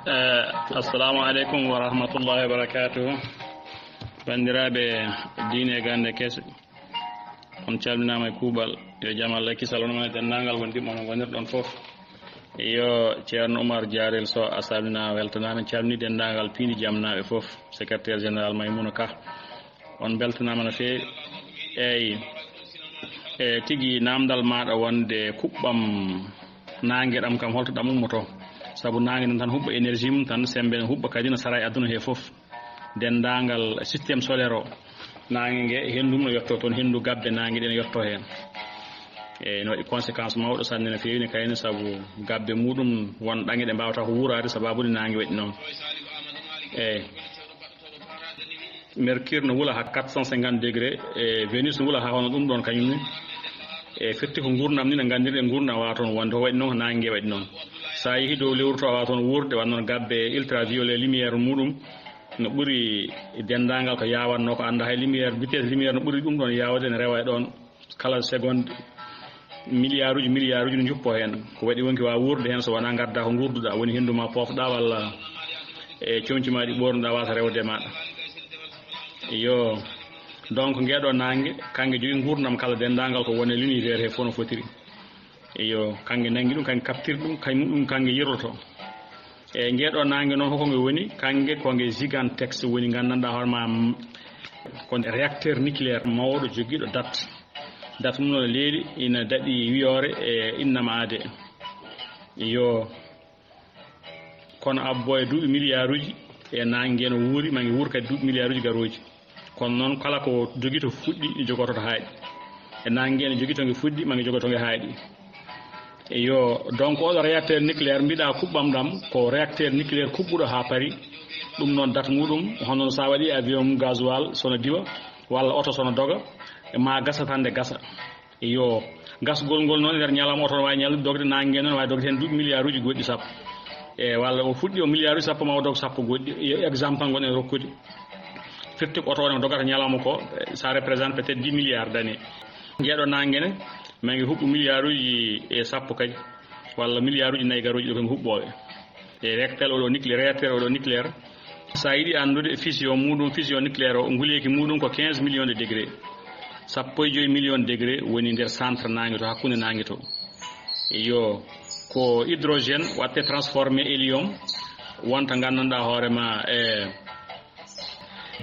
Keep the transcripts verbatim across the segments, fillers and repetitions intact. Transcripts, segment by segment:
Eh, assalamu aleykum wa rahmatullahi wa barakatuhu. Banndiraaɓe diine e gannde kese, on calminaama e kuuɓal. Yo jam Allah e kisal on wona denndaangal wondiɓɓe on wonirɗon fof. Yo Ceerno Oumar Diarel Sow, a salminaama, weltanaama, en calminii denndaangal piindi jamnaaɓe fof, secrétaire général Maimouna Ka. On mbeltanaama no feewi. Eeyi, e tigi naamndal maaɗa wonde kuɓɓam naange ɗam kam, holto ɗam ummotoo? Sabu naange nden tan huɓɓa énergie mum tan, semmbe ne huɓɓa kadi no sara e aduna he fof. Denndaangal système solaire o, naange nge, henndu mum no yottoo toon, henndu gabbe naange ɗe no yottoo heen. Eeyi, no waɗi conséquence mawɗo sanne no feewi ne kayne, sabu gabbe muɗum won ɗaŋe ɗe mbaawata ko wuuraade sababude naange waɗi noon. Eeyi. Mercure no wula haa quatre cent cinquante degré, e Venus no wula haa hono ɗum ɗoon kañum ne. E firti ko nguurndam ni no nganndirɗen nguurndam waawa toon wonde, ko waɗi noon ko naange nge waɗi noon. So a yehii dow lewru to a waawa toon wuurde, wano noon gabbe ultraviolet lumière muɗum no ɓuri denndaangal ko yaawatnoo ko annda hay lumière, vitesse lumière no ɓuri ɗum ɗoon yaawde ne rewa e ɗoon. Kala seconde, milliard uji, milliard uji no njuppoo heen. Ko waɗi wonki waawa wuurde heen so wonaa ngaddaa ko nguurduɗaa, woni henndu ma poofɗaa walla e comci ma ɗi ɓoornuɗaa waasa rewde e maaɗa. Iyo, donc ngeeɗoo naange, kannge jogii nguurndam kala denndaangal ko woni e l'univers he fof no fotiri. Iyo, kannge nanngi ɗum, kannge captiri ɗum, kañum ɗum kannge yirloto. E ngeeɗoo naange noon, hoko nge woni? Kannge ko nge gigantesque woni, nganndanɗaa hoore ma, m-, ko réacteur nucléaire mawɗo jogiiɗo date. Date mum no leeli, ina daɗi wiyoore e innama aade. Iyo, kono abbo e duuɓi milliard uji, e naange nge no wuuri, ma nge wuur kadi duuɓi milliard uji garooji. Kono noon, kala ko jogii to fuɗɗi, jogoto to haaɗi. E naange nge no jogii to nge fuɗɗi, ma nge jogoto to nge haaɗi. Iyo, donc oɗo réacteur nucléaire mbiɗa kuɓɓam ɗam, ko réacteur nucléaire kuɓɓuɗo haa Paris. Ɗum noon date muɗum, hono no sa waɗi avion mum gasoil, sono diwa, walla oto sono doga, ma gasa tan nde gasa. Iyo, gasgol ngol noon e nder ñalawma, oto no waawi ñallude dogde, naange nge noon waawi dogde heen duuɓi milliard uji goɗɗi sappo. E, walla o fuɗɗi o milliard uji sappo, ma o dog sappo goɗɗi. Iyo, exemple tan ngonɗen rokkude. Firti ko oto o ne dogata ñalawma ko, eh, ça représente peut-être dix milliards d'années. Ngeeɗo naange ne, ma nge huɓɓu milliard uji e sappo kadi, walla milliard uji nayi garooji ɗo ko nge huɓɓooɓe. E réacteur oɗo nucléaire, réacteur oɗo nucléaire, so a yiɗi anndude fission muɗum, fission nucléaire o, nguleeki muɗum ko quinze millions de degrés. Sappo e joyi million degré woni nder centre naange to, hakkunde naange to. Iyo, ko hydrogène waɗte transformé hélium, wonta nganndanɗaa hoore ma e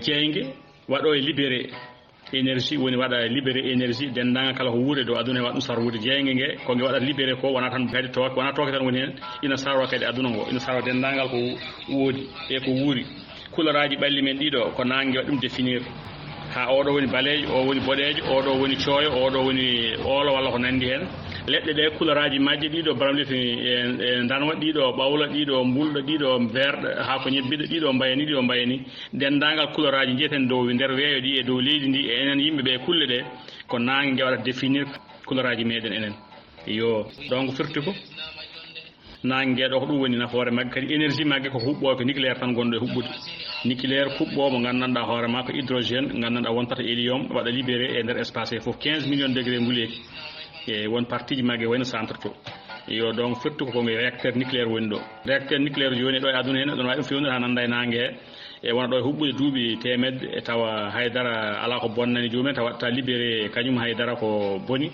jeynge, waɗo e libéré énergie, woni waɗa libéré énergie, denndaangal kala ko wuuri e dow aduna e waɗa ɗum sarwude. Jeynge nge, ko nge waɗata libéré ko, wona tan kadi tooke, wona tooke tan woni heen, ina sarwa kadi aduna ngo, ina sarwa denndaangal ko woodi e ko wuuri. Kularaaji ɓalli men ɗiɗo, ko naange waɗi ɗum définir. Haa oɗo woni baleejo, o woni boɗeejo, oɗo woni cooyo, oɗo woni oolo walla ko nanndi heen. Leɗɗe ɗe, kularaaji majje ɗiɗo, baramliti e, e ndanwa, ɗiɗo ɓawla, ɗiɗo mbulɗo, ɗiɗo vert, haako ñebbiɗo, ɗiɗo mbayani, ɗiɗo mbayani. Denndaangal kularaaji njiyeten dow nder weeyo ɗi e dow leydi ndi e enen yimɓe ɓe kulle ɗe, ko naange nge waɗata définir kularaaji meɗen enen. Iyo, donc firti ko naange ɗo ko ɗum woni nafoore magge, kadi énergie magge ko huɓɓooɓe nucléaire tan gonɗo e huɓɓude. Nucléaire kuɓɓoowo mo nganndanɗaa hoore ma ko hydrogène, nganndanɗaa wontata hélium, waɗa libéré e nder espace he fof quinze millions degré nguleeki. E won partie ji magge wayno centre to. Iyo, donc firti ko ko nge réacteur nucléaire woni ɗo. Réacteur nucléaire jooni ɗo e aduna heen, ɗon wawi ɗum fewnude haa nannda e naange he. E wona ɗo e huɓɓude duuɓi teemedde, e tawa haydara alaa ko bonnani joomum en, tawa waɗta libéré kañum haydara ko boni.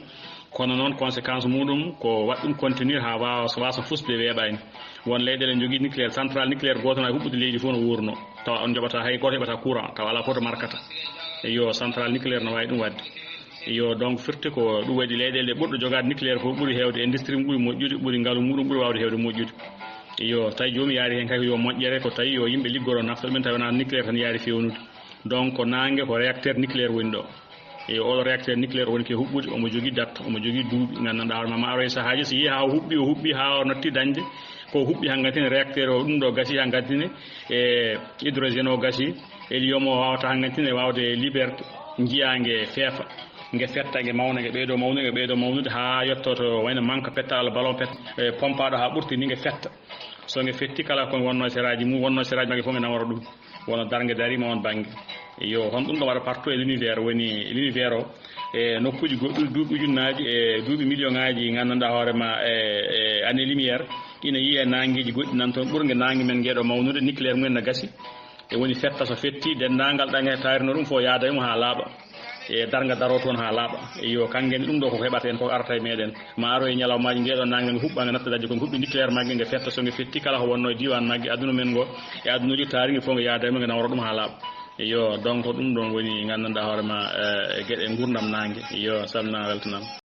Kono noon, conséquence muɗum ko waɗ ɗum continuer haa waawa, so waasa fusde weeɓaani. Won leyɗeele njogii nucléaire, centrale nucléaire gooto na huɓɓude leydi fof no wuurno. Tawa on njoɓata hay gooto heɓata courant, tawa alaa fof to markata. Iyo, centrale nucléaire no waawi ɗum waɗde. Iyo, donc firti ko ɗum waɗi leyɗeele ɓurɗo jogaade nucléaire ko ɓuri heewde industrie mum, ɓuri moƴƴude, ɓuri ngalu muɗum, ɓuri waawde heewde moƴƴude. Iyo, tawi joomum yaari heen kay ko yo moƴƴere, ko tawi yo yimɓe liggoro nafta ɗumen, tawi wonaa nucléaire tan yaari feewnude. Donc ko naange, ko réacteur nucléaire woni ɗo. E oɗo réacteur nucléaire woni ke huɓɓude, omo jogii date, omo jogii duuɓi, nganndanɗaa hoore ma, ma aroy sahaaji, so yii haa o huɓɓi, o huɓɓi haa o natti dañde ko o huɓɓi, hangatine réacteur o ɗum ɗo gasi, hangatine e hydrogène o gasi, hélium o waawata hangatine waawde liberté, njiyaa nge feefa, nge fetta, nge mawna, nge ɓeydo mawnude, nge ɓeydo mawnude haa yettoto wayno manque pétale, ballon pét-, e pompaaɗo haa ɓurti ni nge fetta. So nge fetti, kala ko wonno seraaji mum, wonno seraaji magge fof nge nawora ɗum. Wona darnge dariima on bannge. Yo, hon ɗum ɗo waɗa partout e l'univers, woni l'univers o, e nokkuuji goɗɗuɗi, duuɓi ujunnaaji e duuɓi million ngaaji, nganndanɗaa hoore ma e, e année lumière, Ina yiyee naangeeji goɗɗi nan toon ɓurge naange men ngeeɗo mawnude, nucléaire mumen na gasi. E woni fetta so fetti, denndaangal ɗaŋe taarino ɗum fof yaada e mum haa laaɓa. E darnga daroo toon haa laaɓa. Iyo, kannge ne ɗum ɗo koko heɓata en, koko arata e meɗen. Ma aro e ñalawmaaji ngeeɗo naange nge huɓɓa, nge natta dañde ko nge huɓɓi nucléaire magge, nge fetta so nge fetti kala ko wonnoo e diiwaan magge, aduna men ngo, e adunuuji taariiɗi fof nge yaada e mum, nge nawra ɗum haa laaɓa. Iyo, donc ɗum ɗon woni nganndanɗaa hoore ma, eh, e geɗe nguurndam naange. Iyo, salminaa weltanaama.